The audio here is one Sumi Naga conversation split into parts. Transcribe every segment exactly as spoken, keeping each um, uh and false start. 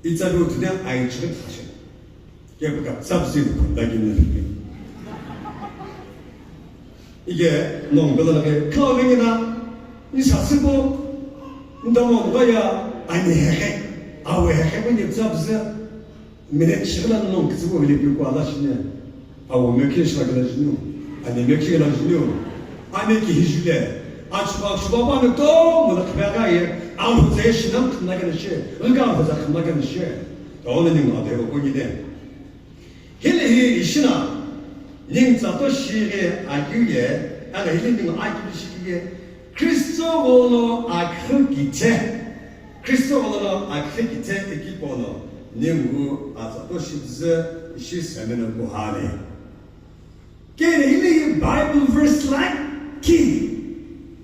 Itsa lu tine aichighi thashi. Kepu ka tsapsi khunda kini. Ike nongu pelo lake, kau vingina, ni sasipo, ndomo ngaya, ani hehe, awe hehe, ni tsapsi, mene chigla nongu kitsibo vile piu kwa la shine. Awo mekhe shila kala jinu. Ani mekhe kala jinu. Ani ki hijule. Achuba achuba pa no to mo na khmega ye. Awo ze shinam khmna kana she. Nga awo za khmna kana she. Awo ni ma de ko ni de. Hili hi ishina. Ning tsa to shige agiu ye. Ana hili ning agiu shige. Kristo gholo akhu kithe. Kristo gholo akhu kithe ikipono. Ningu atsa to shibze ishi semeno kuhane. Kene hili Bible verse like ki.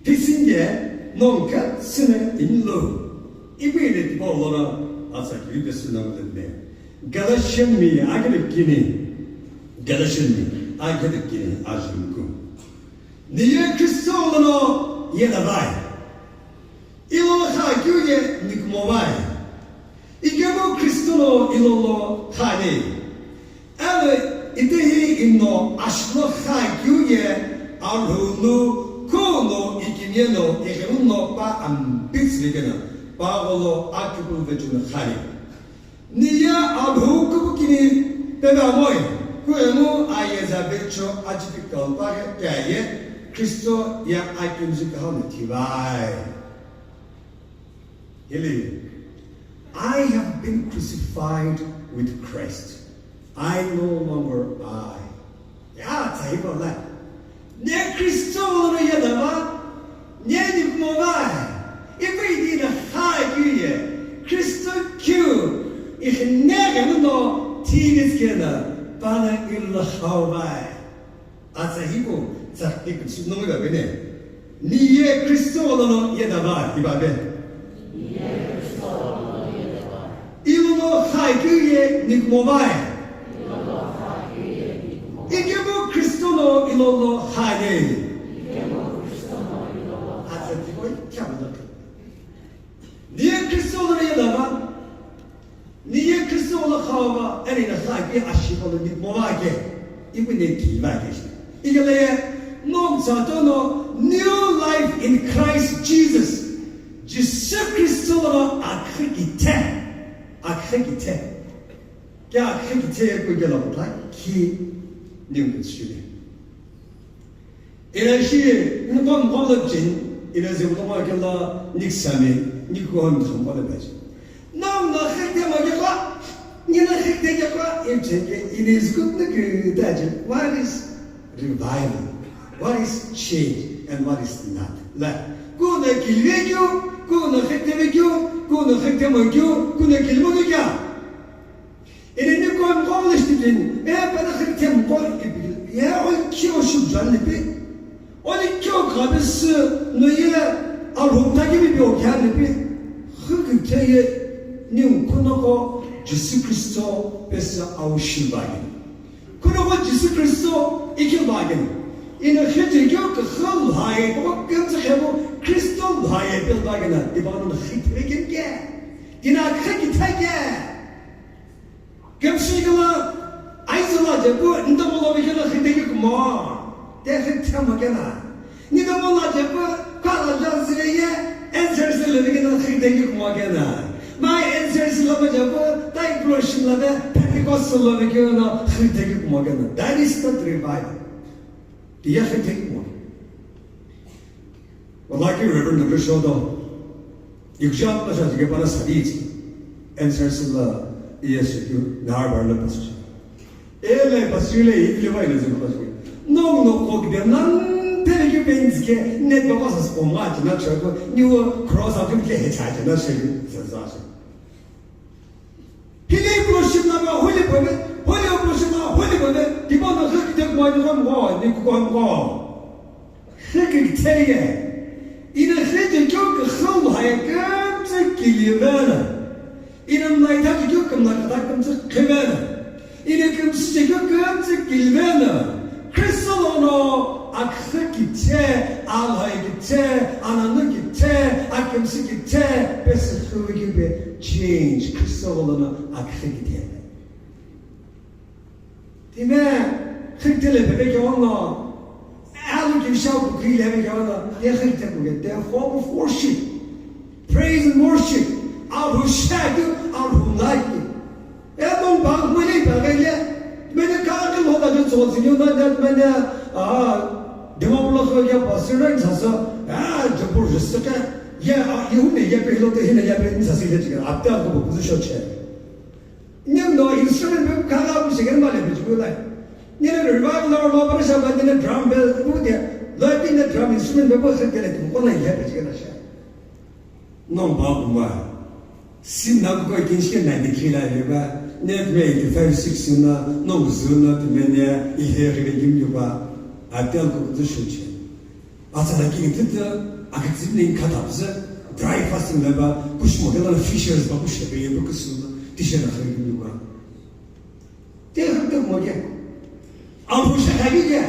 Pisinge nonka sine inlo. Ibu ile tipa olora atsa ki ibe sina ulene. Galatian mi agele kini. Galatian mi agele kini ajumku. Niye Kristo lono yena vai. Ilo kha kyu ye nikumo vai. Ikemo Kristo lo ilolo khane. Alo itehi ino ashlo kha kyu ye arhunu kono ikimieno ikheuno pa ambits ligena pa golo akupul vechun khane. Niye abhu kubu kini pebe amoi, kuemu aye zabecho achipi kalpare kyaye Kristo ya akimzi kahau nativai. Hili, I have been crucified with Christ. I no longer I. Ya, tsa hipau la. Ne Kristo lono yedava, ne nikumo vai. Ipu idi na kha kyu ye. Kristo kyu. Ikhne gemu no tinis kena. Pana illa khau vai. Atsa hipo, tsa hipo, su nongu da bene. Niye Kristo lono yedava, ibabe. Ilono kha kyu ye nikumo vai. Ikemu Kristo lo ilono kha ye. Atsa tiko kya mada. Niye Kristo lo yedava. Niye Kristo lo khava, eri na kha kyu ashi lo nikumo va ke. Ibu ne ki va ke. Ikele ye, nom sa to no, new life in Christ Jesus. Jisü Kristo lo akhe kithe. Akhe kithe. Kya akhe kithe ko kya lo ta ki ni mo tsule. Ina shi ni kom kom lo jin, ina zi mo ke la niksami, ni ko hon tham ko le ba. Nang na khite ma ke la, ni na khite ke la, in chenge, it is good to good. What is revival? What is change and what is not? La, kuna kilve kyo, kuna khiteve kyo, kuna khitema kyo, kuna kilmo kyo kya? Ina ni ko mqo le shtikin, e pana khitema ko ibil, ye o kyo shubjan lipi. O ni kyo kabis no ye arhum taki bi o kya lipi. Khikhe ye ni kuno ko Jisu Kristo pesa au shibai. Kuno ko Jisu Kristo ikyo bagin. Ina khete kyo ka khal hai ko kemtsa khebo Kristo hai pil bagina. Ibano khete kin ke. Ina khete ke. Kemshi kala aizo la je ko nda mo lo kena khete ke mo. Te khete mo kena. Ni da mo la je ko ka la ja zile ye answer se le kena khete ke mo kena. My answer se la je ko tai pro shim la de Pentecost lo kena khete ke mo kena. That is not revival. Iya khete ke mo. Wallahi Reverend Doctor Shodo. Ikshap la sha ke para sadi. Answer se la iya se kyu nar bar la pas. Ele pasile itle vai le zuma pasile. No no ko de nan te ke penske ne ko sa ko ma na chako ni wo cross a ke he cha na se sa sa. Hile proshim na ma hole bole, hole proshim na hole bole, di ba na ke te ko ni ko mo ni ko ko mo. Khikhe ye. Ina khete kyo ke khau hai kemtsa kilivena. Ina mlaita kyo ke mlakata kemtsa khivena. Ina kemsi kyo kemtsa kilivena. Kristo lono akhe kithe, alhai kithe, ananu kithe, akemsi kithe, pesi khau kibe. Change, Kristo gholono aküxü kithe. Timi, xükütele pepe keghono, alu kimsha kukui leve keghono, ye xüküte kuke, the form of worship, praise and worship, Alhou shakeu, Alhou lakeu. E mong bang muli bagele, mene kaghi lo da jo tso zinyo na, na, mene, ah, Dimapur lo so ya pastor na sasa, ah, jabur jisake, ya, ah, yu ne ya pe lo te hina ya pe sasa ya jiga, apta ko position che. Nyem no instrument pe kagha bu shigir ma le bu lai. Nyem revival lo lo para sha ba nyem drum bell bu de. Lo tin drum instrument pe bu se kele tu ko na ya pe jiga na sha. No ba bu ma. Sim na ko kin shi ninety three la le ba. Ne me eighty five six na no zu na te me ne i he re gim yo ba. Atel ko zu shu che. Atsa la kini tütü, akütsümi ni khatapüzü, dry fasting la ba, kushimo kela fishers ba kushebe ye bu kusu, tishe na khari ni ba. Te hak tak mo ke. Alhou shakha ke,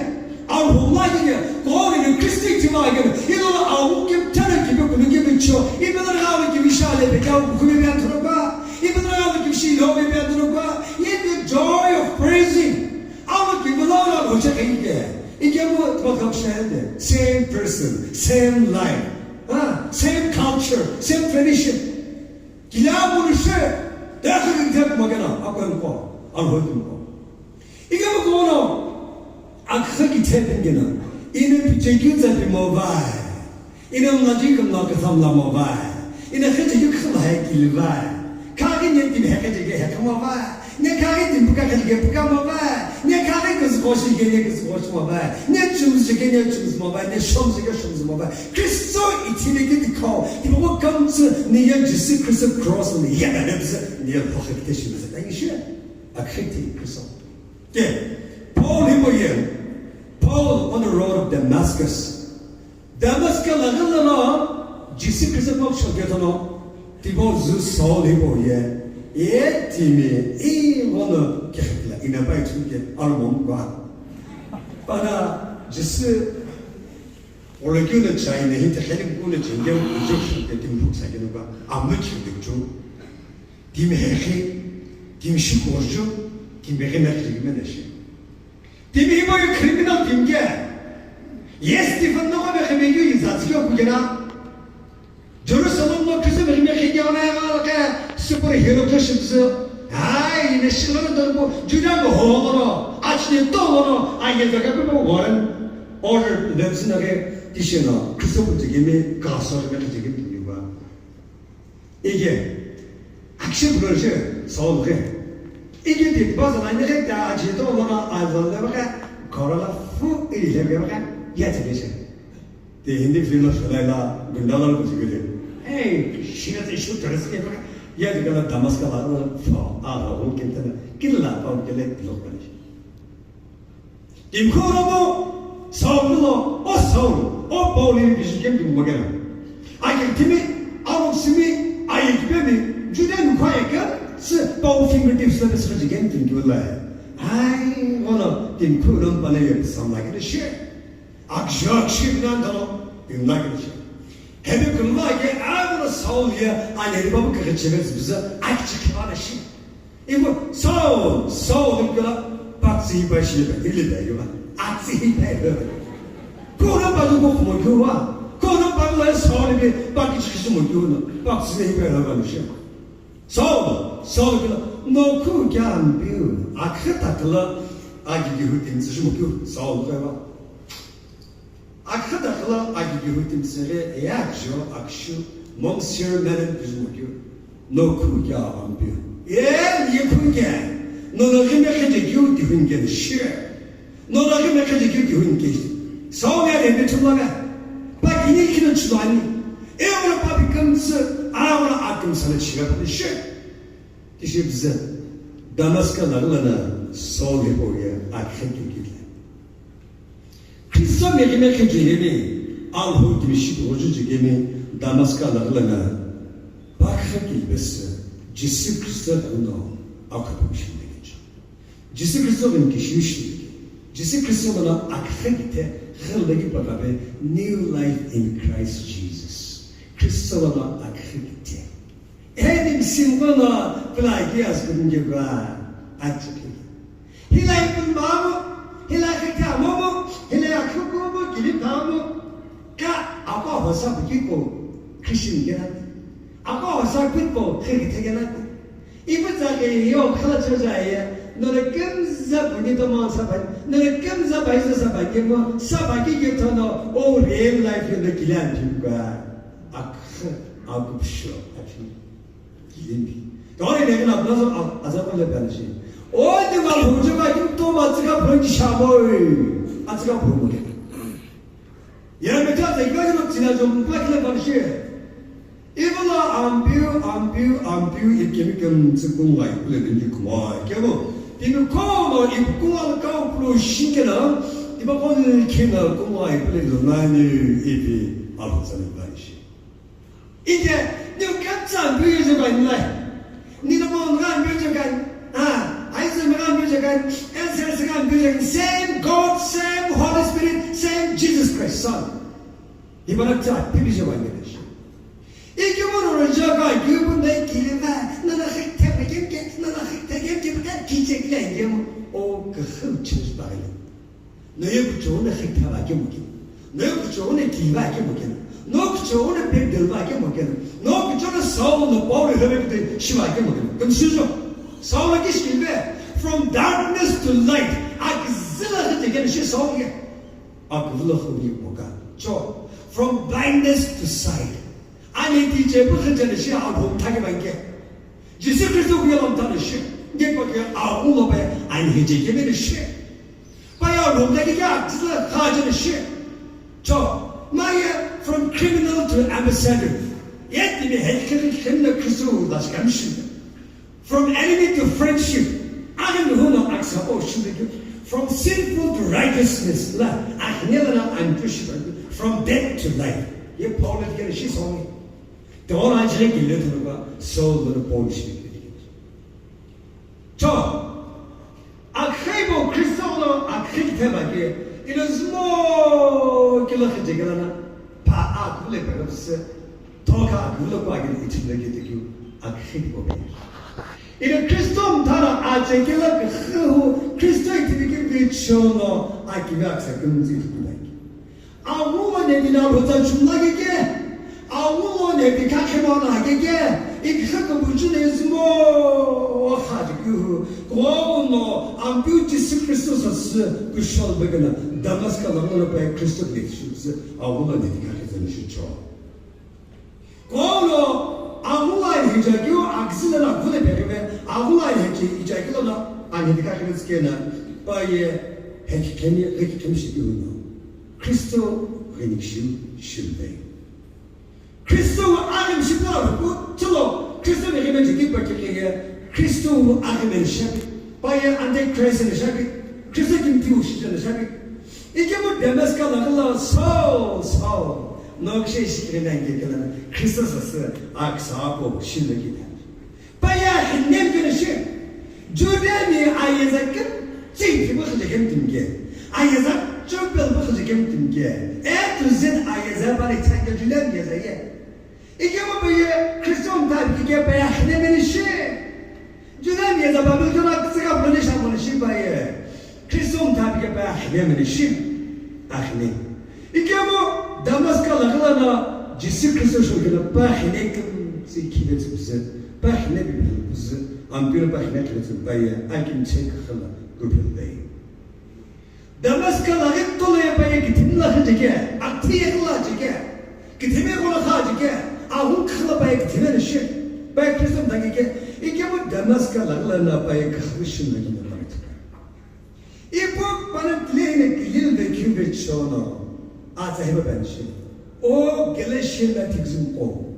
Alhou la ke, ko ni Christian ti ma ke, ilo Alhou ke tana ke be kunu ke be cho, ibe na ga ke bi sha le be ka ku be be antro ba, ibe na ga ke shi lo be be antro ba, in the joy of praising, Alhou ke la Alhou shakha ke. Ikemu tibakha shayende, same person, same life, ah, same culture, same tradition. Kila munu she, dekha rinjek magana, akwen ko, alhoy ko. Ikemu kono, akha ki tepen gena, ine pichekyu za bi movai. Ina ngaji kam na ka samla mo vai. Ina khaji yu kham hai kil vai. Kagi ne tin hai khaji ge hai kama vai. Ne kagi tin buka khaji ge buka mo vai. Ne kagi kus koshi ge ne kus koshi mo vai. Ne chum ji ge ne chum mo vai. Ne shom ji ge shom mo vai. Kristo itini ke dikho. Ti bo kam tsu ni ya Jisu Kristo cross ni ya da ne tsu ni ya phokhe te shi tsu. Thank you. Akhiti Kristo. Ke Paul hi mo ye. Paul on the road of Damascus. Damaska laghi lono Jisü Kristo moksho ketono, tibo zu Saul hipau ye, ye timi ighono kexekila ina pai chunike arumon kua. Pana Jisü orokeu no chai nehi te kheli kukuna chengeu kujo shunte timi phuksa kenu kua, amno chunike chu. Timi hekhi, timi shi korju, timi hekhi na khili mene shi. Timi hipau ye criminal timi ke. Ye Stephen no ko mekhemekeu ye zatsikeu kukena. Jerusalem no Kristo mekhemekhe keghono aghalake super hero khe shimsü. Ai, ine shingano dorbo, Juda no hono, achine to hono, ai ye zaka pe mo Warren order levzina ke tishino, Kristo kujekemi, kaso ke mekhe jekemi timi ba. Ike, action kuro shi, Saul ke. Ike ti baza na ike ta aji to lo na azal le baka, kora la fu iri le baka, ya te ke shi. Te Hindi film lo shulai la, gunda la ko jigile. Hey, shina te shu dress ke baka, ya te kala Damascus la, la, fa, a, la, ho ke tana, kila pa ke le lo pa shi. Timkhuro mo Saul lo, o Saul, o Paul ni bishi kem tum magana. Ayi timi, awu simi, ayi pemi, Juda ni khwa ya kem, si Paul fingertips la bes khajigem tum kiwala. Ai, wala timkhuro pana ya sam la ke shi. Aksha aksha nan dalo, bim la ke shi. Hebe kulma ke, ai wala Saul ya, ani babu ke chebe biza, akchi khana shi. Ibu, Saul, Saul, kula, paksi hi pai shi le, ile da yuwa, aksi hi pai le. Kono pa ko mo yuwa, kono pa ko Saul be, pa ki shi mo yuwa, paksi hi pai la ba shi. Saul, Saul kula, no ku kya ambiu, akhata kula, agi gi hu tin shi mo yuwa, Saul ka ba. Akhata khala agi gi hu timsere eya jo akshu mom sir meren pizmo kyu. No ku kya ampio. Ye ye kun kya. No no gime khede kyu ti hun kya shire. No no gime khede kyu ti hun kya. Sao ya de bitum la. Pa kini kino chulani. E ora pa bikamse a ora akum sala shire pa shire. Tishibze Damaska la la na Saul he po ye akhede kyu. Kristo meghime khejeyemi, Alhou timishi ghoju jegemi, Damaska laghilana, pakha kilbese, Jisü Kristo ghuno, akhupu shindeghejo. Jisü Kristo ghin kishiu shindeghe. Jisü Kristo ghono akha kite, khildegi pakabe, new life in Christ Jesus. Kristo ghono akha kite. Heading simple no pula ki as kun ke ba. Achi. Hilai kun ba mo, hilai ke ka mo mo, hilai akhu ko mo kili ba mo. Ka apa hosa ki ko Christian ke na. Apa hosa ki ko ke ke ke na. Ibu za ke yo khala cha ja ye. No le kem za bu ni to ma sa ba. No le kem za ba sa ba ke mo. Sa ba ki ke to no. O real life le kili an phi ba. Ak, ak sure. Ak sure. Kilimbi. Tawari nengina plaza a, aza kole banshi. O, ni ma phunje ma kim to ma tsika phunji shamo. Atsika phunje. Ya me ta tsika no tsina jo mpa kile banshi. Ivola ampiu, ampiu, ampiu, ikemi kem tsikung lai kule ningi kumai. Kemo, timi kono ipkung al kau plu shikena, tiba kon kina kumai kule nani ipi alutsani banshi. Ije, niu kemtsa ampiu yeje kani lai. Nina mo nga ampiu yeje kani. Ah, Isaac nga ampiu yeje kani. Elsa nga ampiu yeje kani. Same God, same Holy Spirit, same Jesus Christ, Son. Ibana tsa pipi yeje kani. Ije mo ro yeje kani, ije mo na kile ba, na na khek te ba kem ke, na na khek te kem ke ba ki che kile ije mo. O, ke kheu che ba kile. No ye kuchou na khikha va ke mo ke. No ye kuchou na ki va ke mo ke. No kuchou na pegel va ke mo ke. No kuchou na Saul na Paul he ve ke shi va ke mo ke. Kem shi jo. Saul ki shi ve. From darkness to light. Akzila ke te ke shi Saul ke. Akvula khu bi mo ka. Cho. From blindness to sight. Ani ti che pu khajana shi a ro thake ba ke. Jisu Kristo ku yalam tana shi. Nge pa ke a u lo ba ani he je ke ne shi. Pa ya ro da ke ya tsa khajana shi. Cho, ma ye from criminal to ambassador. Yet ni he ke criminal Kristo da shi kam shi. From enemy to friendship. Ani hu no aksa o shi de. From sinful to righteousness. La, ani la na an to shi. From death to life. Ye Paul ke shi song. Te ora ajile kile tu ba, Saul lo Paul shi. Cho, akhai bo Kristo lo akhai te ba ke, ino zmo kilo khije kala na, pa a kule pe se, to ka kule kwa ke ichi le ke te ku, akhai bo pe. Ino Kristo mtara ache kila ke khu, Kristo iti ke ke chono, a ki ga sa ke mzi tu ba ke. Awulo nebi na rotsa chumla keke, awulo nebi kakhemana keke, ikha kabuchu ne zimo khaji kuhu, kono ampiu Jisu Kristo sasü kushol begana, Damaska lamona pa Kristo ne shutsu, awulo nebi kakhe zani shucho. Kono aghulai hijakeu akzila na ghule pekeme, aghulai hechi hijakeu na anhidika khilitskena, paye hechi khemi, hechi khemi shikiu no. Kristo ghini shiu shimbe. Kristo aghim shipla ruku, chulo, Kristo ni ghime jiki pakiliye, Kristo aghime shabi, paye Antichrist ni shabi, Kristo kimtiu shijana shabi. Ikemu Damaska laghila Saul, Saul, no kshe shikirina ingekela Kristo sasü aksa apo shilakina. Paya hinem kena shi. Judemi ayeza kem chingki bu khajekhem timke. Ayeza chopel bu khajekhem timke. A to Z ayeza bale changke Judemi yeza ye. Ikemu paye Kristo mtabi ke paya hinem kena shi. Judemi yeza Babilon kena kisa ka bune shamone shi paye. Kristo mtabi ke pa akhine mene shi. Akhine. Ikemu Damaska laghila na Jisu Kristo shokina pa akhine kem si khide tsibze. Pa akhine bi bi tsibze. Ampira pa akhine khide tsibze pa ye. Akim che kakhala gubin dai. Damaska laghi tolo ye pa ye kitim la khajeke. Akti ye la jeke. Kitim ye kola khajeke. Ahun khala pa ye kitim ye shi. Pa ye Kristo mtabi ke. Ikemu Damaska laghila na pa ye kakhwishin na kina pa ye. Ipu pana tilehine kilil ve khiu ve chono, atsa hiba banshi. O Galatian na thikzim ko.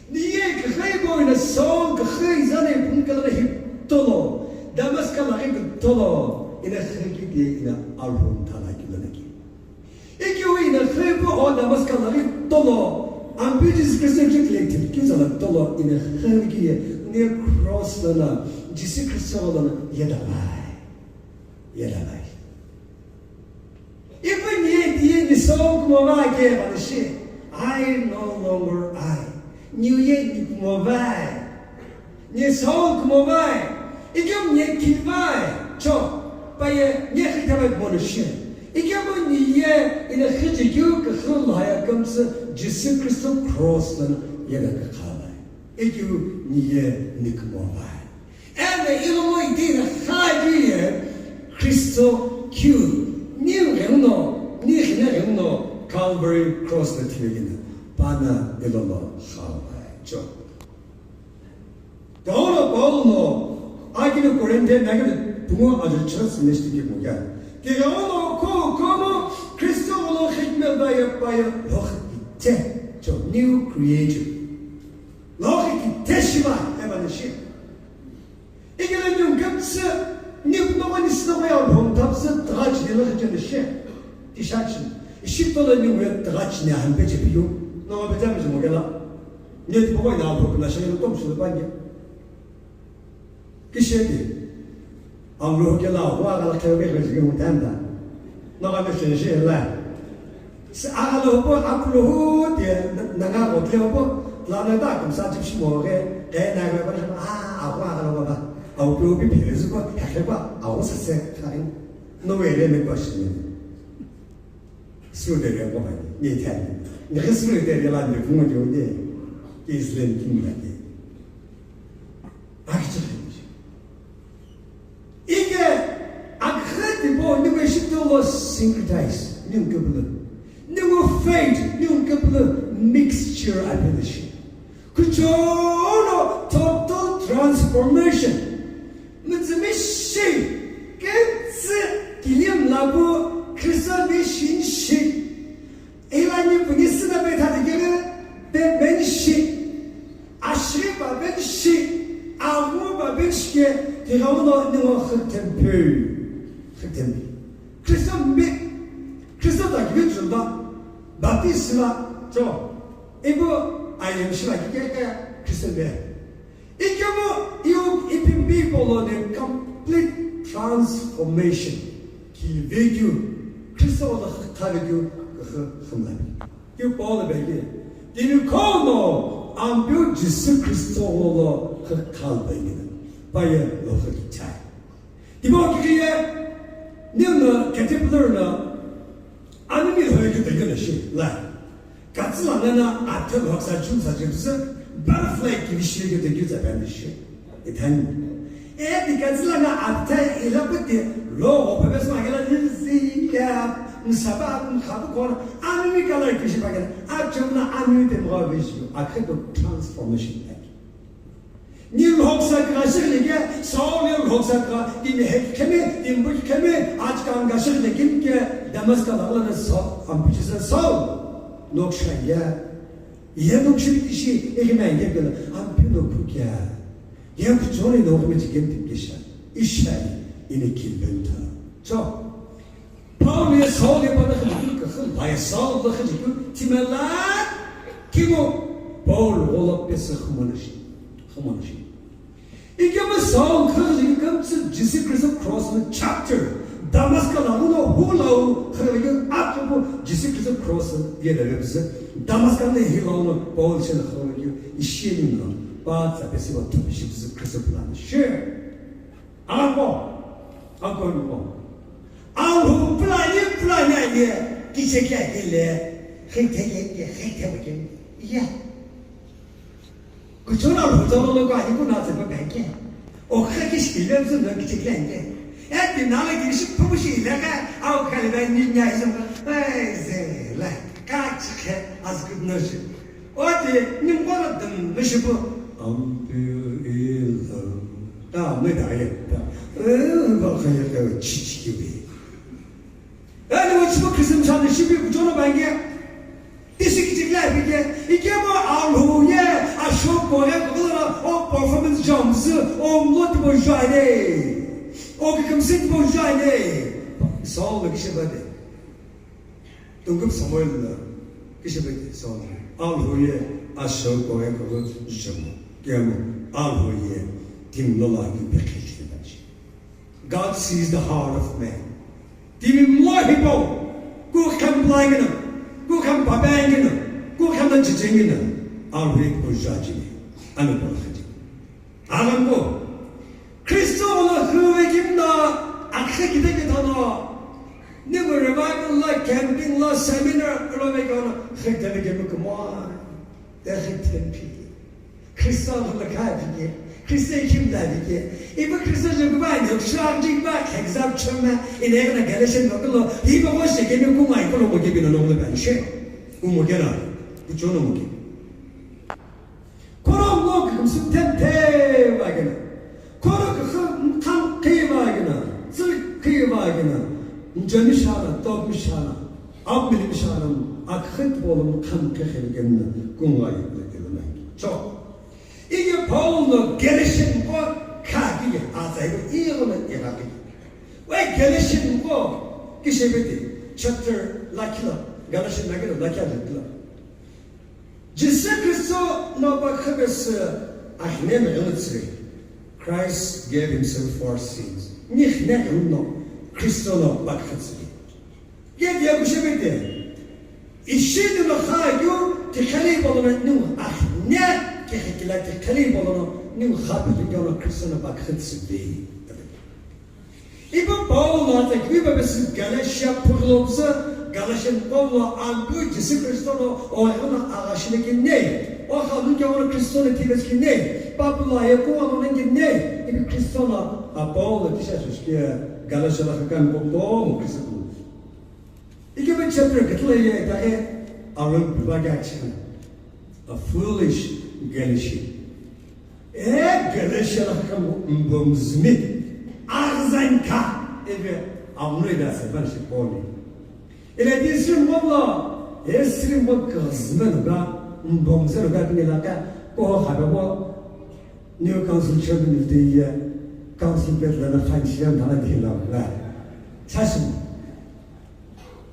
Niye kkhai bo ina Saul kkhai zane pun kala hi tolo, Damaska la hi tolo, ina khaki de ina alhum thala kila naki. Iki wi ina khaipu o Damaska laghi tolo, ampi Jisu Kristo ki kile tip ki zala tolo ina khaipu ki ye, ne cross lana, Jisu Kristo lana, yedalai. Yedalai. Ipa ni ye tiye ni so kumama ke banishi, I no longer I. Niu ye ni kumo vai, ni Saul kumo vai, ikemu ni ye kini vai, cho, pa ye ni ye khitha vai kumo no shi. Ikemu ni ye ina khiji keu kekhu laya kemtsü Jisü Kristo cross lono yena kekha vai. Ikemu ni ye ni kumo vai. Eno ilomo itena khaye Kristo keu, ni gheno, ni ghene gheno Calvary cross na thivekina, pana ilomo khawa cho. Paulo, Paulo no, akini Korinthe, akini pungu ajo church ministry ki mo ya. Ki Paulo ko, komo Kristo lo khidme ba ya, ba ya, lo khite, cho, new creature. Lo khite shiba, eba ne shi. Ikele nyungu kemtsü, ni kunogo ni sinogo ya hong tapsü, thachi ni la khajene she. Tishachi. Ishitolo nyungu ya thachi ni hampe che piyu. No be jami mo gela. Ni ti poko ina lo na shelo tom shelo bangi. Kishedi. Allo ke la wa ga la khayo ke ke mo tanda. No ga me she la. Se agha lo bo, apu lo ho, de, na, na nga go tle bo, la na da kum sa chip shi mo ge, ge na ga ba, a, a, agha lo ba, a, o bi pe zu ko, ha ke ba, a, o sa se, ka rin. No we le me question ni. Su de le ko ba, ni ta ni. Ni ke su de le la ni pu mo de, de. Ki Islam ki mo de. Akitsa. Ike akha tipo ningu shiptolo syncretize, ningu kepulu. Ningu faith, ningu kepulu mixture apilishi. Kucholo total transformation. Mitsimishi, kentsi, kilim labu, Kristo mishin shi. Ila ni puni sina be thadi kere, be benshi. Ashri ba benshi, amu ba benshi ke, tigawuno ningo khitempeu. Khitempeu. Kristo mbi, Kristo ta gibi chumba, baptisma, cho, ibu ayem shima kike ke Kristo mbi. Ikemu iu ipimbi polo ne complete transformation. Kilvekeu, Kristo ola khavekeu, khimlabi. Keu Paul begi, timi kono Ampeu Jisü Kristo gholo khakhalbengina, paye lo khakichai. Timo kikiye, nino caterpillar na, animi hoye keu tegena shi, la. Katsila ngana athe lhoksa chumsa chipsü, butterfly kivi shi keu tegeu za bani shi. Ithani. E di katsila na athe ila puti lo o pepe sma kela lilzi ya msaba mkhabu kona ami kala kishi pakela achumna ami te mo vision akhe ko transformation. Ni lhoksa ka shirle ke Saul ni lhoksa ka timi he kheme timi bu kheme achkan ka shirle kim ke Damascus la la Saul am pichisa Saul noksha ya. Ye no kishimi tishi, eke na ye gala, am pino kukia. Ye kuchori no kumi chicken tikisha. Ishai, ini kilbenta. So, Paul ye Saul ye bana khajikun kakhil, ba ye Saul la khajikun, timela, kimo, Paul, wala pesa khumonashi, khumonashi. Ikemu Saul khaghi kemtsü Jisü Kristo cross no chapter Damascus la uno hulau khaghi achupu Jisü Kristo cross ye la rebse Damascus ne hilau no Paul chen khaghi ishi ni no pa tsa pesi wa tupi shi Jisü Kristo plan shi. Ako, ako no. Alhu plan ye plan ye kiche kya kile khite ye khite wa kile. Ya. Kuchuna lhutsa lo loko ani kuna tsepa banke. O kha kishi kile msu no kichikile nge. E ti nala kishi pumu shi ile ka au kale ba ni nya isu. Ai ze la ka chikhe as good no shi. O ti ni mkono dum no shi pu. Am pu ilo. Ta me da ye. Ta. E ba kha ye ka chi chi ki bi. Ani wo chibu Christian church shibi kuchono bange. Tisi kichikla bige. Ikemo alhuye ashok kore kudura o performance jumps o mlot bo jane. O kikamsit bo jane. Saul kishe bade. Tungkup Samuel na kishe bade Saul. Alhuye ashok kore kudura jumps. Kemo alhuye tim lola ki bekhe kichikla. God sees the heart of man. Timi mlo hipau, ku khem blai ngina, ku khem papai ngina, ku khem na chiching ngina. Arui kujaji, anu pala khaji. Alambo, Kristo ola huwe kimna, akhe kite kitano, nimu revival la, camping la, seminar, lo me kana, khekte me kemu kumai. Te khekte pi. Kristo ola khaji ke, Kristo kimna ke. Ibu Kristo je kubai, ne shang jing ba, exam chama, ine na Galatian lo kulo, ibu ko se kemu kumai, kulo mo kebino lo mo ban she. Umo kera, uchono mo ke. Koro ngo kükümsü themthe vagina. Koro kükü mkham khi vagina. Tsü khi vagina. Njami shana, top mi shana. Ab milim shana. Akhit bolum kham khi khirgenna. Kunga yukle kelmai. Cho. Ige Paul no Galatian ko kha ki atsai ko iye ko na ira ki. Wai Galatian ko kishebete chapter lakila. Galatian lakila lakila lakila. Jisü Kristo no pakha pesü ahne me yontsiri. Christ gave himself for sins. Ni hne no Kristo no pakha tsiri. Ye dia kushebete. Ishini no kha yu ti khali bolono nu ahne ke khikila ti khali bolono nu kha bi no Kristo no pakha tsiri. Ibu Paul lo atsa kivi papesi Galatia phughlomsü, Galatian Paul lo angu Jisü Kristo lo oghena aghashile kinei, o khalu kia ono Kristo lo tivesi kinei, Paul lo aye kuwa lo neng kinei, ibu Kristo lo a Paul lo kisha shushkia Galatia lo khakan ko mo Kristo lo. Ikebe chapter khatla ye itaghi aron buba kya chikana. A foolish Galatian. E Galatia la khamu mbomzmi. Arzan ka. Ebe amno ida sevan shi Paul. Ile di srim bobla. E srim bob kazme no ga mbomze no ga bini la ka. Ko khabe bo. New council chairman de ye. Council bed la na fan shi ya na di la. Chasim.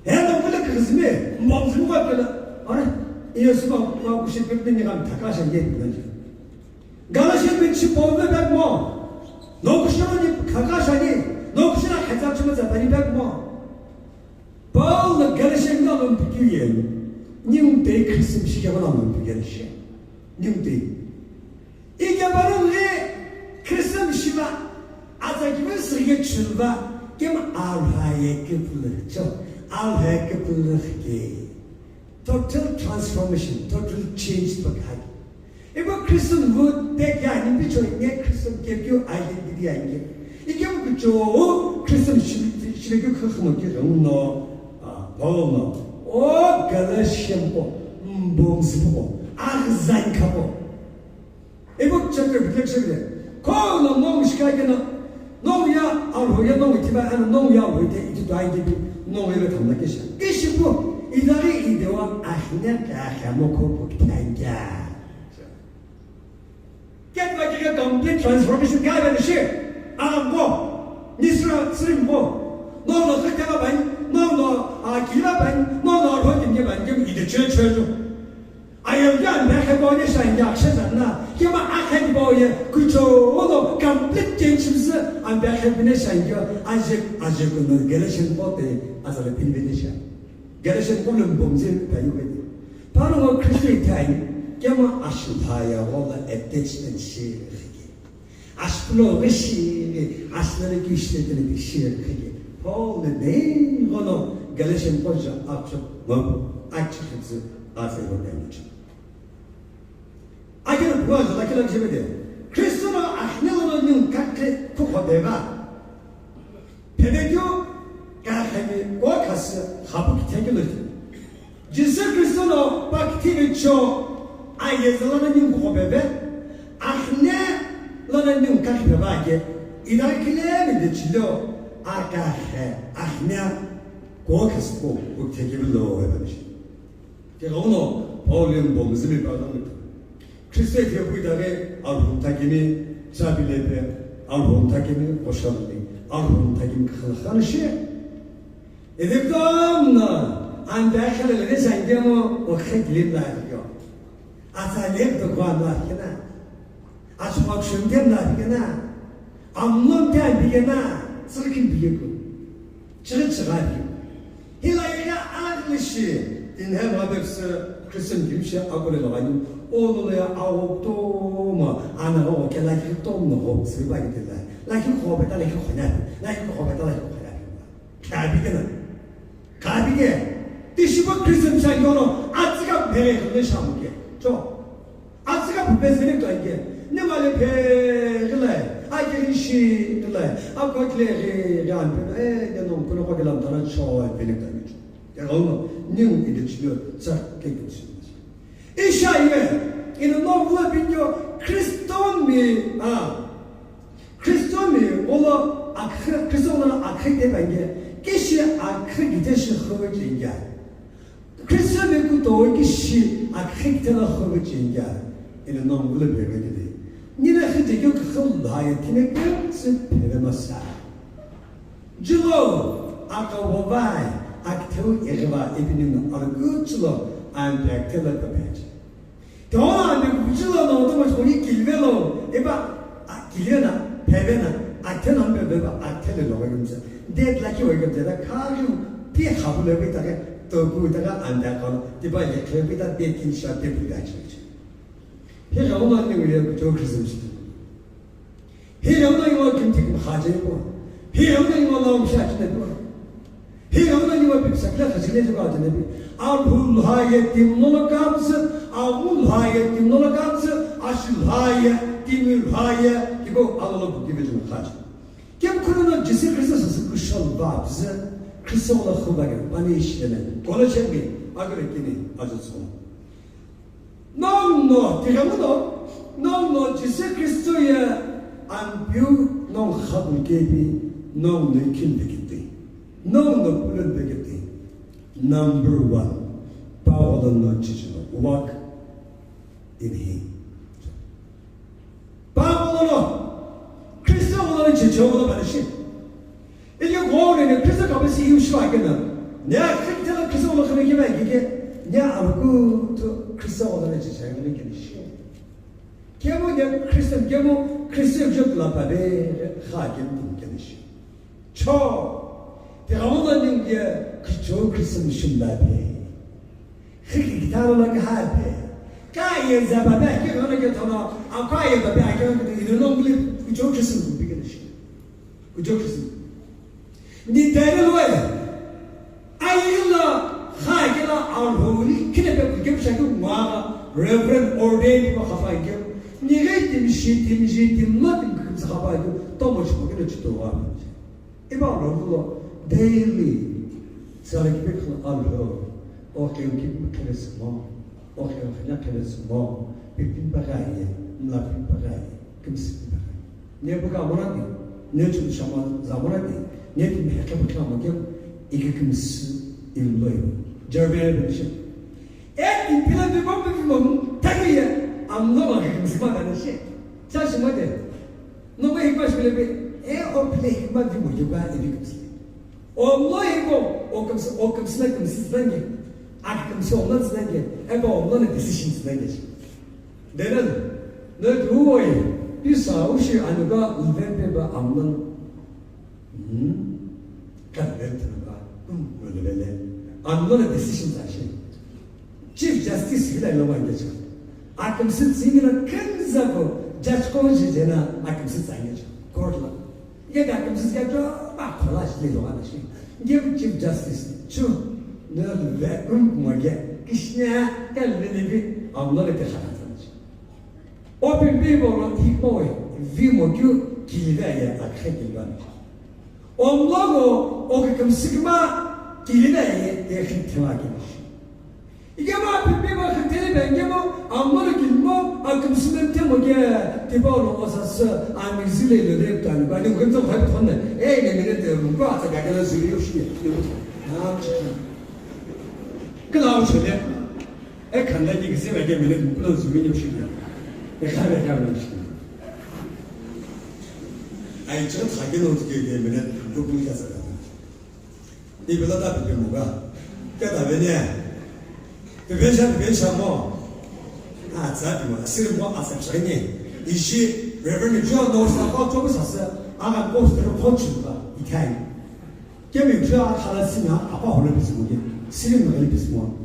Eno kule kizime, mbomzimi kwa kela. Are, Yesu ba kwa kushi pepini ngam takasha ye kula. Galatia mi chi pombe bag mo. No kushiro ni kakasha ni. No kushiro khata chuma za bani bag mo. Paul na Galatia na lo mpiki ye. Ni un te Christian shi ke na lo mpiki ye. Ni un te. Ikebarünghi Christian shiva, atsakivü sürüge chulva, kim alhaye kipulücho, alhaye kipulüke. Total transformation, total change pakhai. Ibo Christian hu tek ya ni bicho ne Christian kekyo identity ya nge. Ikem kucho Christian shiva, shiva kyo khakmo kyo no, ah, Paul no. O Galatian po, mbomzi po, aghzan kapo. Ibu chapter reflection le. Ko no no shika kena. No ya alo ya no tiba ana no ya lo te iti dai de no ya tam na kesha. Keshipu idari idewa ahne ka ka mo ko ko tanga. Ket ba ke complete transformation ka ba shi. Ana mo. Misra srim mo. No no ka ka ba. No no a kila ba. No no ro ke ba ke ide che che. Ayeghi anbeghi bo ne shangi akshe zanna, kema akhe bo ye kucho uno complete change msü anbeghi bine shangi aje, aje kuno Galatian po te azale pin bine sha. Galatian po le mbomze ta yu bine. Pano ngo Christian time, kema ashintha ya wala attachment shi khike. Ashpuloghi shighi, ashpuloghi shighi, shighi. Paul ne nei gono Galatian po ja acho, no, achi khitsu, afe go demichi. Akira buwa jala kila kishebe de. Kristo no ahne lo nyung kakhe kukho beba. Pebekyo, kakhemi, o khasi, khapu kithekyo lo. Jisü Kristo no pakithivi cho, ayeza lana nyung kukho bebe, ahne lana nyung kakhi beba ake, ida kile mi de chilo, akakhe, ahne, ko khasi ko, kukithekyo lo, eba mishi. Ke gauno, Paul yun bomzimi pa dong. Kristo ithulu pu itaghi arhumtha kemi, chabi lepe, arhumtha kemi, oshamni, arhumtha kemi khalakhan shi. Edikdom na, anda khala le sangemo, o khaglim la yo. Asa lek to kwa la kena. Aswa shundem la kena. Amnon te bigena, sirkin bigeku. Chiri chira bi. Hila ila aglishi, in hem habepse, Christian gimshe, akule lagani. Olo lo ya awo kutomo, ana lo ke lakhi kutomo no ho, siri ba kite la. Lakhi kho beta lakhi kho nya. Lakhi kho beta lakhi kho nya. Kabi kena. Kabi ke. Tishiba Christian sa yono, atsika bere ne shamu ke. Cho. Atsika bu bezene ka ke. Ne male pe gele. A ke shi gele. A ko kle ge ge an pe. Eh, ya no ko ko gele an tana cho pe ne ka. Ya ga no. Ni u ide chilo. Sa ke ke. Ishaye, ino no vula binyo Kristomi, a, Kristomi, olo akhe, Kristo no akhe te bange, kishi akhe gite shi khobe chinga. Kristomi kuto kishi akhe gite la khobe chinga. Ino no vula binyo de. Nina khite yo khol haye tine ke se pele masa. Julo, aka wavai, aktheu eghiva ipinino argu chulo, and akthela kapechi. Tona ande kuchulo no to mas koni kilvelo, eba, a, kilvena, pevena, akthena peveba, akthele lo gumsa. Det la ki wegam zeda, kaju, pi habu le bita ke, to ku ta ka anda kalo, tiba ye kle bita, det kin sha, det bita chi. He ga ona ni wele ku cho Christmas. He ramna iwa kimti kim khaje ko. He ramna iwa laum sha chine ko. He ramna iwa bip sakla khajine ko ajine bi. Abu lhaye tim no la kamse, abu lhaye tim no la kamse, ashi lhaye, tim lhaye, kibo alala bu kibe jin khaje. Kem kuno na Jise Kristo sa su kushal babze, Kristo la khuba ge, pani shele. Kola chemi, agre kini, ajo so. Nong no, tighamu no, nong no Jise Kristo ye anpiu nong khabul kepi, nong no ikin bekete, nong no pulun bekete. Number one, Paul no chichino, walk in him. Paul no, Kristo no chichino no banishi. Ike ghoghi ni Kristo kapesi yu shiva kena. Nya Kristo la Kristo lo khame kema kike. Nya aruku to Kristo lo na chicha kene kene shi. Kemo nya Kristo kemo Kristo jot la pade kha kem tum kene shi. Cho. Te gamo da ning ye kicho Kristo mishim da pe. Khiki kitaro la ka ha pe. Ka ye za ba ba ke no ke thono. A ka ye ba ba ke no ke no ngule kicho Kristo bi kene shi. Kujo Kristo. Ni dere loe. Ayila kha kela alholi kine pe kujo shaki mwa Reverend ordained pa khapa ke. Ni ge tim shi tim ji tim ma tim kum sa khapa ke. To mo shi ke to wa. Iba lo lo daily. Sala ki pe khala alho. O ke ki pe khala mo. O ke o ke na khala mo. Pe pin pa ga ye. Mla pin pa ga ye. Kimsi pin pa ga ye. Ne bu ka mona di, ne chu shama za mona di, ne ti me ka bu ka mo ke, iki kimsi in loi. Jerbe ben shi. E ti pila bi mo bi mo, ta ki ya, am no ma kimsi ma ka shi. Sa shi ma de. No ma hikma shi le bi, e o pile hikma bi mo yo ka e bi kimsi. O no hiko, o kimsi, o kimsi na kimsi tsange. A kimsi o na tsange. E ba o na decision tsange. Dena, na duwoi, pisa ushi anuka lvempe ba amnan. Hmm? Ka lvempe ba, hmm, lvempe. Amnan decision ta shi. Chief Justice hila lo wang gecha. Akamsi tsingina kenza ko judge ko jena akamsi tsangin gecha. Court la. Ye da akamsi ya to ba khola shi le lo ana shi. Ye Chief Justice chu ne le um mo ye. Kishna ka le ne bi amnan ke khana tsana shi. Open Bible lo hipau vimo keu kilive aye akhe kilive. Omlogo oke kümsükma kilive aye ye khithela kilish. Ikema Open Bible khithele be ngemo amlo kilimo akümsüme temo ke tipau lo osasü amizile lo de tani bani ngento hai thonne. E ne mene de mko ata gagela zuri yoshi. Na chiki. Kila uchele. E khanda ki kisi veke mene kulo zumi ni ushi ya. E kha veke mene ushi. Ai chot khake no ke ke mene kulo ya sa. Ni bela ta pe mo ga. Ke ta vene. Pe pe sha pe sha mo. A tsa di mo. Sir mo a sa chanye. Ishi Reverend John no sa ko to sa sa. Aga ko sa ko chun ba. Ikai. Kemi phira khala sina apa holo bismo ke. Sili no le bismo.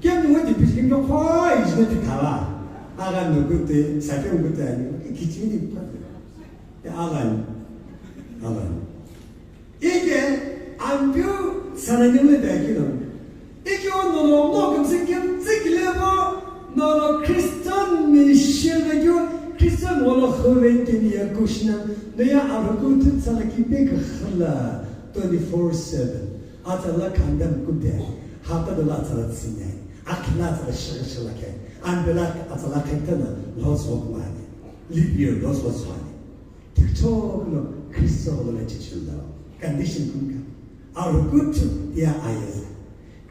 Kemi wadi bismo ko khoi jine ti khala. Agha no gute, safe gute ani, kichini pa. Ya agha ni. Agha ni. Ike, ampiu sanani le da kino. Ike o no no no kimse kimse kilebo, no no Christian mission le kyo, Christian wala khuven kini ya kushna, no ya aruku tu tsala ki pe ka khala, twenty-four seven. Atala kandam kude, hata de la tsala tsine, akla tsala shaka shala ke, ambela atala kentana, los wokmani, libier los woswani. Tiktok no Kristo lo le chichilo, condition kumka. Aruku tu ya ayeza.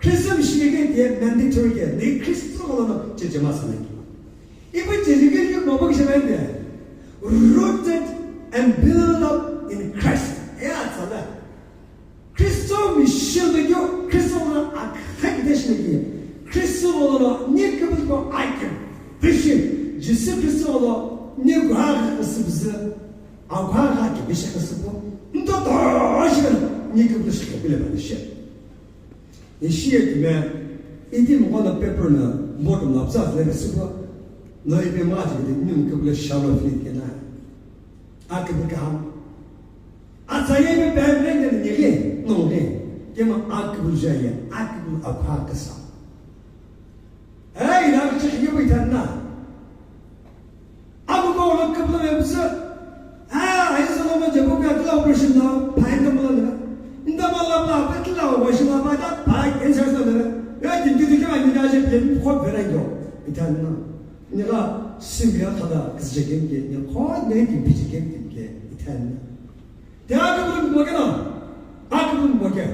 Kristo mishige ke mandatory ke, ni Kristo lo no chichima sanaki. Ibu chichige ke bobo ke shemende, rooted and built up in Christ. Ya tsala. Kristo mishilbekeu, Kristo lo akhakide shileki, Kristo lo ni kibulbo akim, vision, Jisü Kristo lo ni gwa khasibzi, agwa gha kibishi khasibo, nto to shileki ni kibulbo shileki bile bani shi. Ishi ye kime, iti mkono paper na, board na, bza zile sibo, no ipe ma jide, ni kibulbo shalo fit kena. Akibulbo kaham. Atsa ye me bag le ne ne le no le. Kema akibulbo jaye, akibulbo akha kasa. Hey, na chi ye bo itanna. Abu ko lo kibulbo me busa. Ah, ai sa lo mo je bo ka kla operation na, pai ta mo la. Nda ma la ba, ba kla operation na ba da, ba cancer sa le. Ya din din ke ma ni na je bien ko vera yo. Itanna. Nila simya khada kizjekemke, ni kho ne ki bijekemke, ithani. Te akibulum bokena, akibulum boke.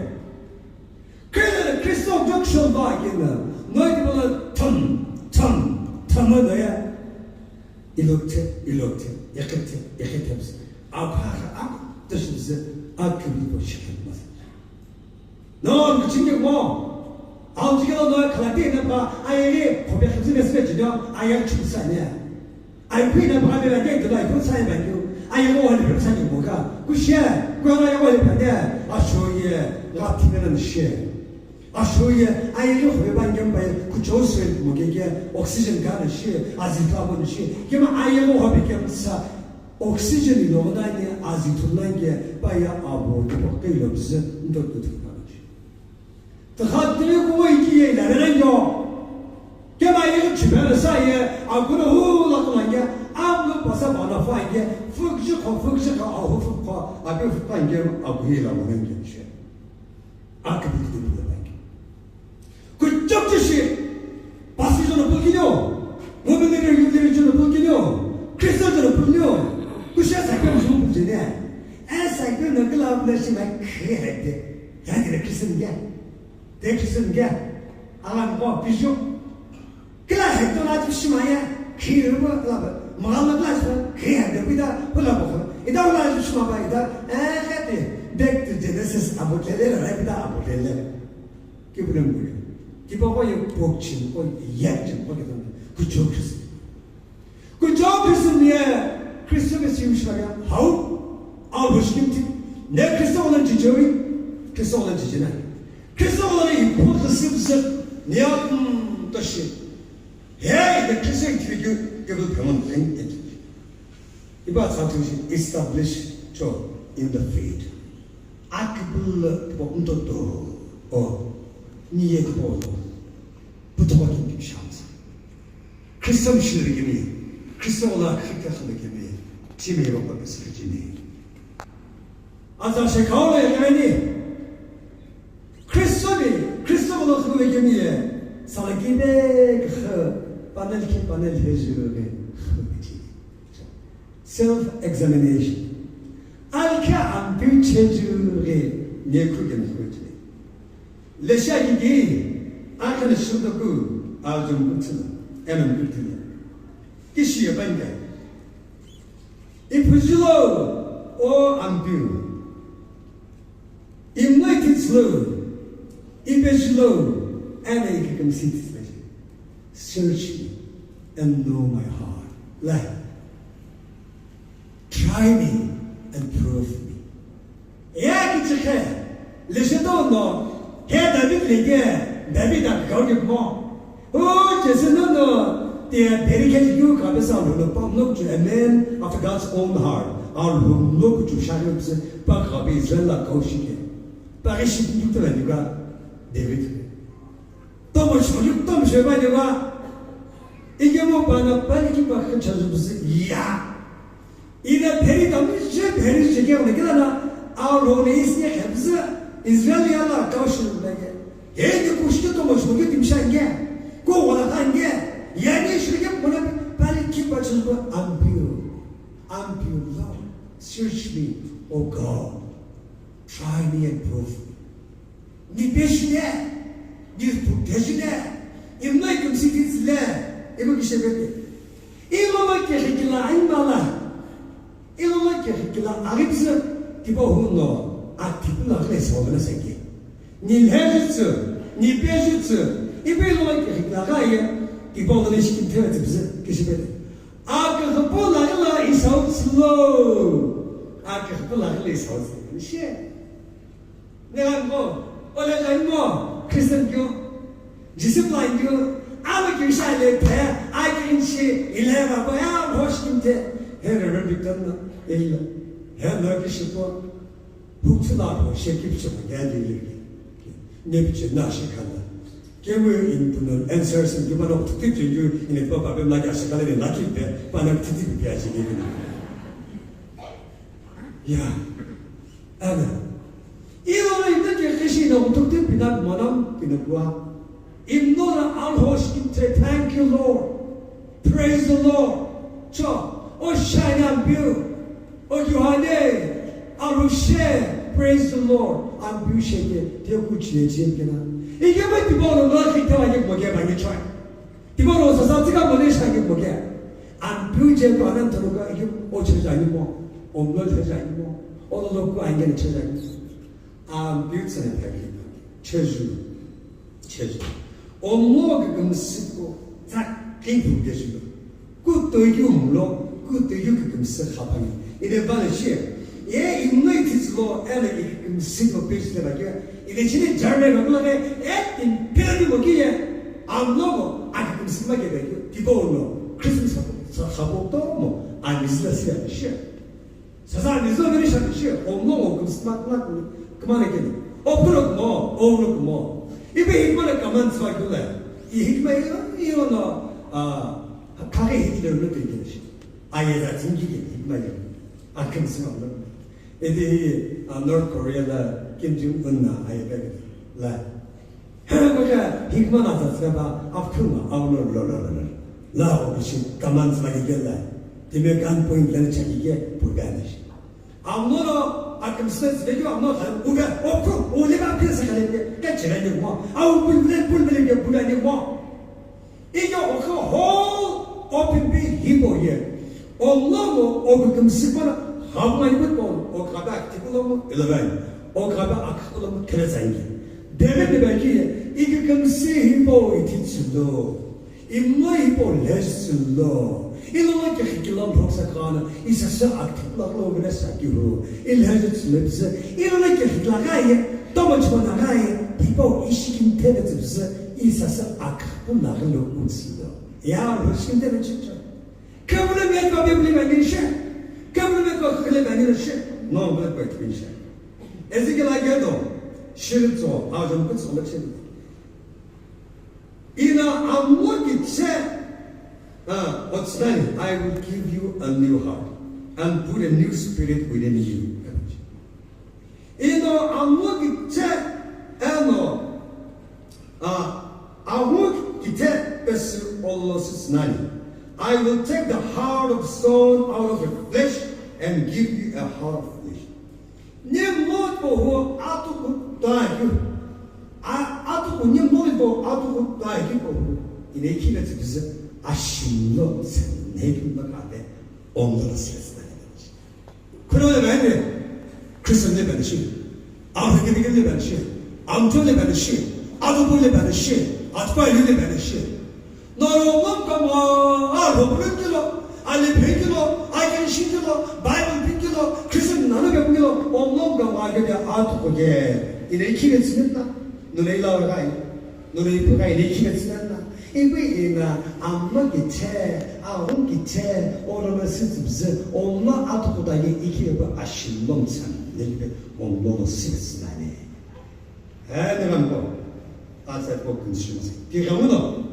Kene Kristo jokshon ba kena, noi de bala tam, tam, tam no ya. Ilokte, ilokte, yakete, yakete. Akha, ak, tashibze, akibulum boke. No, kuchingi mo. Au jikelo no khalati na pa, ayeri, khope khitsi mesme jino, ayeri chuksa ne. Ai kui na pa bela ke dula ku sai ba ku. Ayeri o le sa ni mo ka. Ku she, ku na ya o le pa ne. A sho ye, la ti na ni she. A sho ye, ayeri khope ba ngem ba ku jo se mo ke ke, oxygen ka na she, azi ta mo ni she. Ke ma ayeri o be ke sa. Oxygen lo na ni azi tu na ke, ba ya abo to ke lo bze, ndo to tu na ni she. Txha tiri kumo iki ye la rengyo. Kema ye chibela sa ye, akuna hu la kulange, amlo pasa bana fa ye, fukji kho, fukji kho, ahu fuk kho, ape fuk pa nge, abu hi la mo nge che. Akabili de bula bange. Ku chok chi shi, pasi jona bulkinyo, mo bene re yudere jona bulkinyo, Kristo jona bulkinyo, ku sha sa ke mo bulkinyo. E sa ke no kila bula shi ma khe de. Ya de Kristo nge. Te Kristo nge, ala ngo pijo. Kila he to la tu shima ya, khi ru ba la ba. Ma la la shi, khi he de bida, bula ba. Ida la shi shima ba ida, eh, he de. Back to Genesis, abu lele, la bida, abu lele. Ki bula mu. Ki ba ko ye pok chin, ko ye chin, ko ke. Ku cho Kristo. Kujo Kristo ye, Kristo ke siu shaka, hau, au bushkimti, ne Kristo ola jijoi, Kristo ola jijina. Kristo ola ipu khasibzat, ne akum tashi. Hey, the Christian kibikyu, kibul pemon thing it. Iba tsa tu shi establish cho in the faith. Akibul po untoto, o, niye po, puto kim kim shams. Kristo mishirigimi, Kristo ola khika khalakimi, timi ropa pesirigimi. Aza shekau lo yagani, Kristo mi, Kristo ola khulakimi ye, salakime kha, panel ki panel hejurughi, khulakimi. Self examination. Alkha ampiu chejurughi, nekhu kena khulakimi. Lesha gigi, akhana shurdaku, arjum kutsuna, enam kutsuna. Kishiya banga. Iphuzilo, o ampiu. Imnoititslo, ipezilo, ana ikikamsititslo. Search me and know my heart. Like, try me and prove me. Ya kichikhe, lishedo no, he David lege, David a gaudik mo. O Jesu no no, Tia deri khe ju ka pesa lo pa no ju a man of God's own heart. Alhou no ju shari pse pa ka be Israel la kau shike. Pa ke shi ju tela ju ka David. Tomo sholi tomo sheba ju ka. Ike mo pa na pa ni ki pa ke cha ju pse ya. Ina pheri tamu je pheri je ke ne kila na, a lo ne is ne khemze, Israel ya la kau shi ne ke. He ne kushke tomo shmo ke timsha nge. Ko wala khan nge. Yani shi ke mona pali ki pa chhu ko I'm pure. I'm pure, Lord. Search me, O God. Try me and prove me. Ni peshile, ni putejile, imna ikimsititsile, ibu kishepete. Iloma kehikila aimala. Iloma kehikila agipsi, tipa huno, a tipula kle sawala sake. Ni lhejitsu, ni pejitsu, ibu iloma kehikila gaye, tipa huno shi kimthe tipsi, kishepete. A kehipula ila isawutsilo. A kehipula ila isawutsilo. Nishe. Nighanko, ole ghanmo, Christian kyo, discipline kyo, ama kyo sha le phe, a kin shi, ile ba ko ya hosh kin te, he Reverend Victor no, ele, he no ki shi ko, huksu la ko, she ki piche ko, ya di le, ne piche na shi kana. Ke mo in to no answers in kyo ma no, tu ki ju, in pa pa pe ma ya shi kala ni na ki pe, pa na ti ti pe ya shi ni. Ya. Ana. Ilo ita ke kishi na utuk te pinat manam pinakua. Imnora alhosh kinte, thank you, Lord. Praise the Lord. Cho, o shine and view. O Yohane, arushe, praise the Lord. And view sheke, te kuchie chie kena. Ike mai tibo no la kite wa ke mo ke ba ni choi. Tibo no sa sa tika mo ne sha ke mo ke. And view je to anan to ka ike o che ja ni mo. O mo che ja ni mo. O lo ku an ke che ja ni mo. Am, beauty and family. Cheju. Cheju. Omo ke kemsiko, tsa ke bu de ju. Ku to yu mlo, ku to yu ke kemsi khapani. Ine ba le shi. Ye imno ititslo, ele ke kemsiko page de ba ke. Ine chine jarme ba lo ke, e tin pila di mo ke ye. Am lo mo, a ke kemsi ma ke ba ke. Tibo no, Christmas sabo, sabo to mo, a ni sila sila shi. Sasa mizo veri shati shi, omlo o kum smart na kum, kumana keni. O puro kumo, o ulo kumo. Ibe hikma na kaman zwa kula. I hikma iyo, iyo no, ah, kage hikma no keni shi. Aye za zingi keni hikma iyo. Akim sima no. Ede, ah, North Korea la Kim Jong Un na aye kage la. Kaka hikma na sa tsika ba, after ma, auno lo lo lo lo. La o bishi, kaman tsma ki gela. Time gun point la chaki ke, purgani shi. Auno lo, akim se tsike yo, auno khan, uga, oku, ule ba pia sa kale ke, ka chira ni mo. Au pul bile, pul bile ke, purgani mo. Ike oku whole open be hibo ye. Omlo mo, oku kim sipana, habu ngani mo, oku kata akti kulo mo, eleven. Oku kata akti kulo mo, kere zangi. David de baki, ike kemsi hipau ithitsilo, imno hipau lhetsilo, ilona kehikila mphoksa kana, isasa akthipla kulo vena sakihu, ilhetsilo pse, ilona kehikila gaye, tomo chimana gaye, hipau ishikin thebe tsipse, isasa akthipla kulo utsilo. Ya, ishikin thebe chicha. Kemule metwa bebule manishe. Kemule metwa kele manishe. No, no, no, no, no. Ezekela gedo, shiritso, ajon kutso, leche. Ina amlo kitse, ah, what's that? I will give you a new heart and put a new spirit within you. Ino amlo kitse, eno, ah, amlo kitse pesi olo sisnani. I will take the heart of stone out of your flesh and give you a heart of flesh. Ni mo po ho atu ku ta yu. A, atu ku ni mo po atu ku ta yu po ho. Ine kile tibise ashimlo sen ne ku na ka te omlo sisnani. Khuna le bani, Christian le bani shi, African le bani shi, Amtho le bani shi, Adubu le bani shi, Atpa le bani shi. No no ngam kama, a lo bulun kilo, a le phe kilo, a kin shi kilo, Bible pin kilo, Christian nana be kilo, ongam kama a ke a tu ko ke. Ine kile tsinna, no le la gai, no le ipu gai, ine kile tsinna. Ipi ina amlo kithe, aghun kithe, olono sitsibzi, omlo atukuta ye ikiyepu ashilo mtsan, nelipe omlo lo sitsibzi nani. He, nighamko, atsa ko kunshimasi. Tighamuno,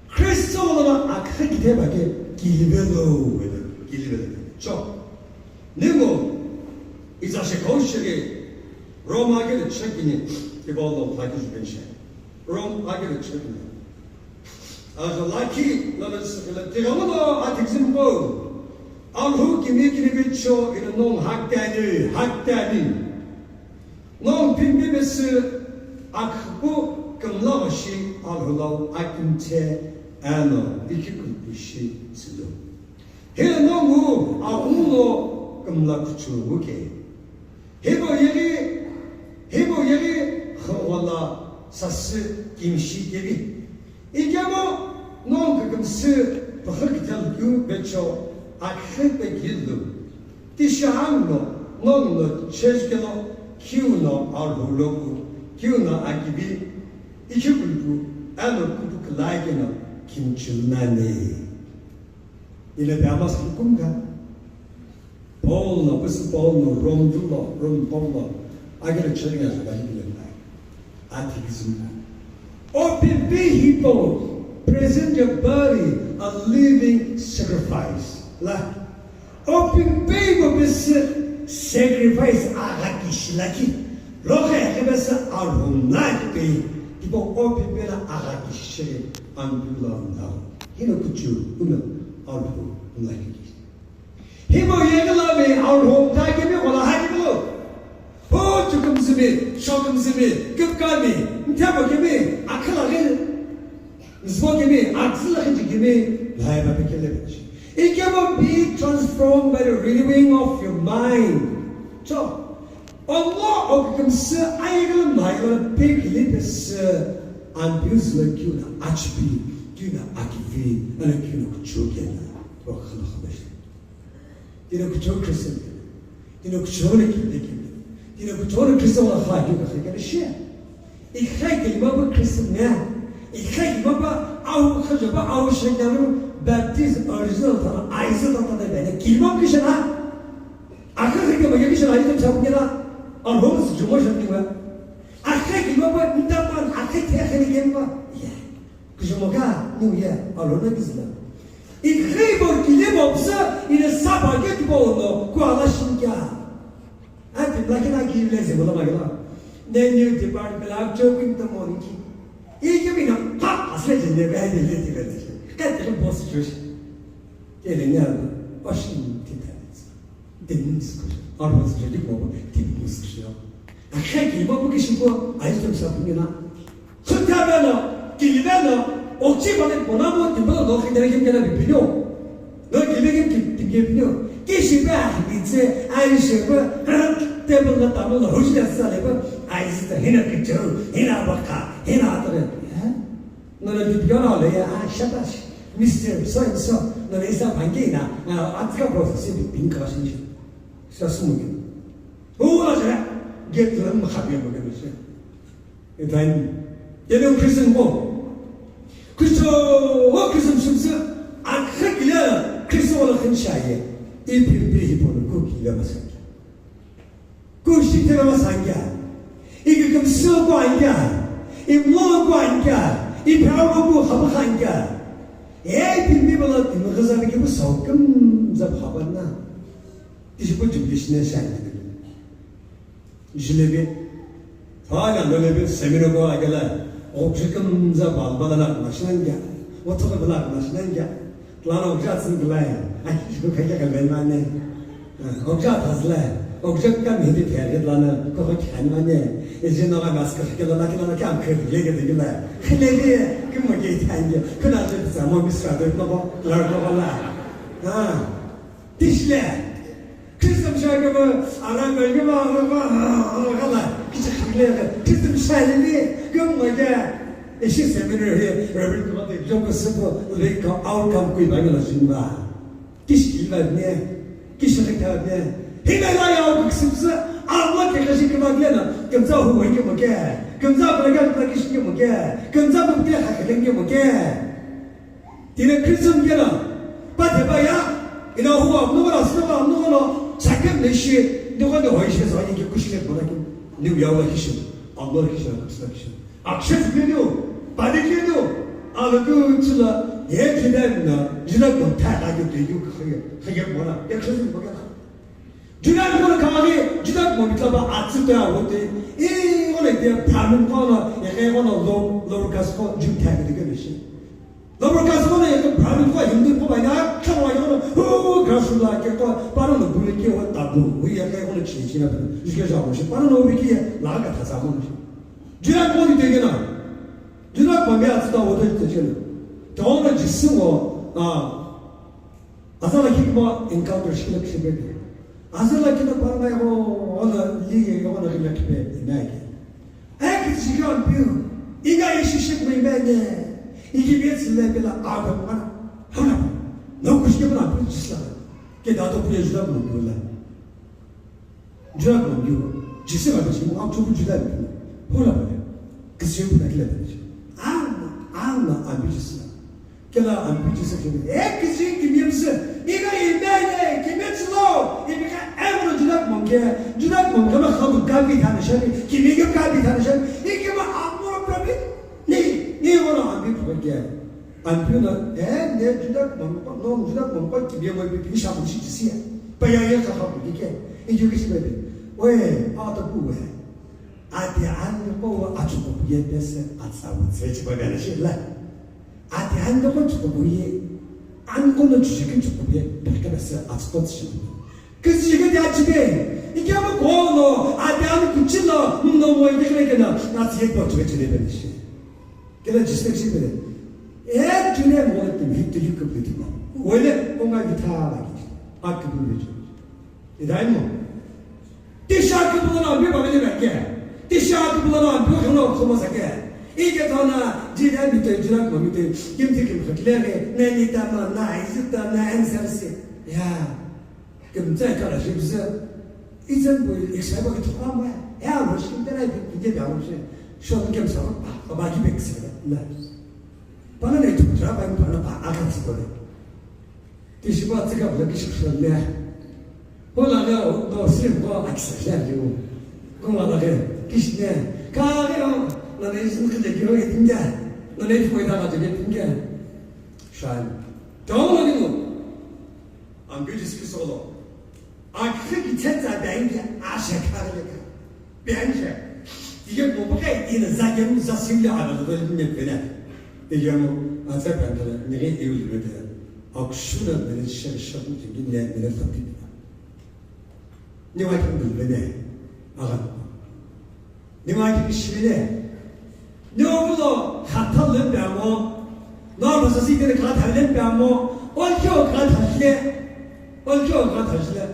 Kristo lona akha kithe bake, kilivelo, wele, kilivelo. Cho, ningo, iza shekau shege, Roma ke le chekini, ke ba lo phaki jubenche. Roma ke le chekini. Aza laki lana sikila tighamuno atikzimbo. Alhu kimi kini bicho ina nong haktani, haktani. Nong pimbi besi akhu kumla shi alhu lau akimche ano iki kumpishi sido. Hino nongu aghungu lo kumla kuchu wuke. Himo yeri, himo yeri khawala sasi kimshi kevi. Ikemo nongu kumsi pakhak jalku becho akhe pe gilu. Tisha angno nongu no church kelo kiu no arhuloku, kiu no akivi, ichi kulku, ano kupu kalaikeno kimchilnani. Ina pe amas hukum ka. Paul no, Apostle Paul no, Rome julo, Rome Paul no, agila church nga zaka hikile na. Atheism. O P P people, present your body a living sacrifice. La. O P P people besi sacrifice aga kishilaki. Loke eke besi arhum na pe. Tipo O P P la aga kishiri. Ambula ndau. Hino kuchu, uno, arhum na kishiri. Himo yegala me arhom ta kemi kola ha kemi lo. Ho chukum zimi, shokum zimi, kipkami, mthemo kemi, akhala gel. Mzmo kemi, akzila gel kemi, lai ba pekele. Ikemo be transformed by the renewing of your mind. So, Omlo okikimsi ayegala maigala pekili pesi ambiyuzi lo kiuna achipi, kiuna akivi, ana kiuna kuchukena. Rokhala khabashi. Ina kuchou Christian. Ina kuchou na kinde kinde. Ina kuchou na Christian la kha kiu ka kha kena shia. Ikhai ke mapa Christian ya. Ikhai ke mapa au khaja pa au shanya Baptist original thana aiza thana bene. Ki mapa Christian ha. Akha kha ke mapa Christian aiza thana bene. Almost jumo shanya. Akha ke mapa ntapan akha ke kha ke mapa. Yeah. Kujumoka, New Year, alona kizila. Ikhribo kile mopsa, ina saba ke tipo no, kwa la shinka. Ati black na ki le ze bola magala. Then you depart the love joking the monkey. Ike mina pa asle je ne ba de le de le. Ka te boss Josh. Ke le nya, oshi tita. Demon's Christian. Arvas Jedik Baba, Demon's Christian. Akha ki Baba ki shiko, ai tum sa pungina. Khutya beno, kili beno, okchi bale bonamo, timbalo no khidere kim kena bipinyo. No kili kim kim kim pinyo. Ki shiba, itse, ai shiba, table na tamo na hujya sa leba, ai sita hina kichero, hina baka, hina atare. Eh? Nana dipyana le ya, ah, shatash, Mister So and So, nana isa bhangi na, ah, atika process bi pink ka shin. Sa sumu. Hu la ja, get lam khabi mo ke se. Etain, yele Christian bo. Kristo, wo Christian sumsa, akha kila Kristo wala khin shaye. Ipi ipi hi pon ko kila masaki. Kushi tena masangya. Iki kumsio ko angya. Imlo ko angya. Ipi awo ko haba angya. E ipi mi bala timi gaza ki bu so kum za haba na. Ishi ko jibishne shangya. Jilebe. Thaga lolebe semino ko agela. Okshi kum za bal bala na mashnangya. Otoka bala mashnangya. Tlano jatsün gulai. Ai, şu kaya kalben mane. Okja tazla. Okja kam hindi pherge tlano ko ko khan mane. Ejin ola mask ke la ki la kam khe le ke de la. Khile le kim mo ke thangi. Kuna je sa mo mis ka de no ko la ko la. Ha. Tishle. Kristam shaka ba ara ga ga ba ga ba ga la. Kichi khile. Kristam shale ni kim mo ke. Eshi seminar he Reverend Kumate Joko Sebo le ka outcome kui ba la jin ba. Kishi kiliva ne, kishi khita ne. Hina la ya ku ksipsa, Allah ke kashi Magdalena, kümtsa hu wai kemo ke, kümtsa kula kya kula kishi kemo ke, kümtsa kula kya kha kele kemo ke. Tine Christian kena, pa te pa ya, ina hu wa, nuko la, sino la, nuko lo, sakem ne shi, nuko ne hoi shi sa, yike kushi ke bona ki, ni ya wa kishi, amor kishi, kushi kishi. Akshe zikhe niu, pa de khe niu, alo ku chula, ye jida na, jida ko ta ka ju te ju kha ya, kha ya bona, ya khe zikhe bona. Juda kumono kaghi, Juda kumono mitla pa atsu ta awote. I, ono ite Brahmin kono, yake kono lo, lo kas ko Juda kaghi de kene shi. Lo kas kono yake Brahmin ko Hindu ko ba ya, kama ya kono, hu, hu, hu, grasu la ke ko, pano no bule ke wa tabu, hu yake kono chi chi na, jike ja mo shi, pano no wiki ya, la ka ta sa mo shi. Juda kumono ite kena. Juda kumono atsu ta awote te chena. Tono Jisu ngo, ah, Azala kikma encounter shikila kishipedi. Azala kina paranga yago, ona liye yago na kila kipe imege. Eki zika mpiu, iga ishi shikma imege. Iki biye tsile bila aga mana. Hona. No kushike mana mpiu jisla. Ke dato puye juda mpiu la. Juda ko ngiu, Jisü ma bichi mo, a tupu Juda mi. Hola bale. Kisiyo puna kila bichi. Ama, ama ambi Jisü. Kila ambi Jisü kebe. E kisi kimyemsü. Ina imene, kimyemsü lo. Ibika emro Juda ko mke. Juda ko mke ma khabu kabi thani shani. Kimi ke kabi thani shani. Ikima amro prabi. Ni, ni wona ambi phoke. Anpuna, eh, ne Juda mangpa, no Juda mangpa kibiye mo bi pini shabu shi jisiya. Pa ya ya kha khabu dike. Injo kishi bebe. We, a ta ku we. Ati an ko wa achu ko ye pese atsa wo tse chi ba bela shi la. Ati an ko chu ko ye. An ko no chu ki chu ko ye. Pe ka pese atsa ko chi. Kishi ke ya chi be. Ike mo ko no, ati an ku chi no, no mo ye ke ke na, na tsi ko chu chi le be shi. Kila Jisü shi pele. E, june mo le timi, tu yu kupu timi. Wele, o nga gita la ki. A kupu le ju. Idai mo. Tisha kupu la mi ba le ba ke. Tisha kupu la mi ko no ko ma sa ke. Ike tona, jida mi te, jida mo mi te. Kim ti kim khatle ke. Na ni ta ma, na izi ta, na answer si. Ya. Kümtsü kala shi bzü. Izan bu excited ki thokma. Ya, ro shi tera bi, bi de ba ro shi. Shon kem sa ba, ba ki bek se la. Pana ne tu tra ba pana ba a kan si ko. Ti shi ba tsika ba ki shi shon ne. Ho la ga o, no, si ko a ki sa ya yo. Ko ma la ga, ki shi ne. Ka ga o, na ne izin ki de ki ro ki tinga. Na ne ko da ga de tinga. Shan. Tawla ni mo. Ambi Jisü Kristo lo. Akhi ki thetsa benge ashe kharele ka. Benge. Tige mo baka ina za gemu za simle ala lo ni me pele. Tige mo, atsa benge le, ni ge iu le de. Akshuna bele sher shabu tige ne, ne le tabi. Ni wa kin bele ne. Aga. Ni wa ki shimile. Ni ovulo khatha le pamo. No basa si kene khatha le pamo. Olkyo khatha le. Olkyo khatha le.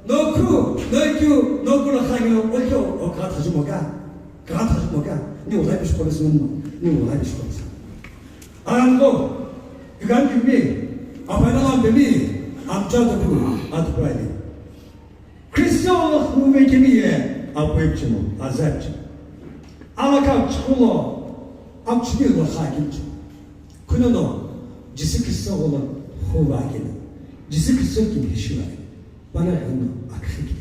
No ku, no kyu, no ku la khani olkyo o khatha mo ka. Khatha mo ka. Ni o lai bish ko mo. Ni o lai bish ko. Ango. Igan kimi. Apa na lam bemi. Am cha to ku. At pride. Kristo lo huve kimiye apuepchimo, azapchimo. Alaka chikulo, apchini lo khakimchimo. Kunono, Jisü Kristo lo huva kino. Jisü Kristo kimi hishiva kino. Pana kino, akhi kino.